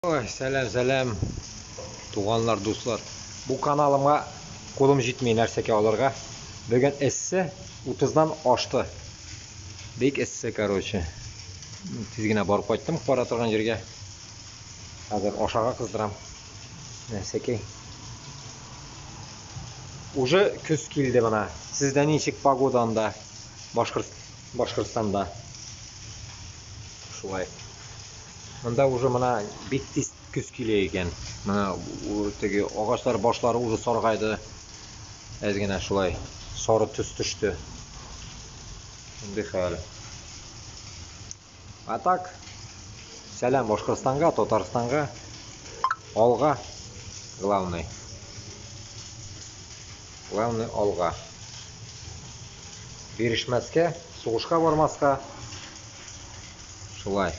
Ой, сәлам, сәлам, туганнар, дуслар. Бу каналыма кулым җитми нәрсәкә алырга. Бүген эссе, 30-дан ашты. Бик эссе, короче. Тиз генә барып кайттым бара торган җиргә. Хәзер ашага кыздырам. Нәрсәкәй. Уже көз килде менә. Сездә ничек погода анда? Башкорт Башкортстанда. Шулай. Монда уже менә бик тиз көз килә икән. Менә теге агачлар башлары уже саргайды. Әз генә шулай сары төс төште. Шундый хәл. А так, сәлам Башкортстанга, Татарстанга. Алга, главный. Главный алга. Бирешмәскә, сугышка бармаска. Шулай.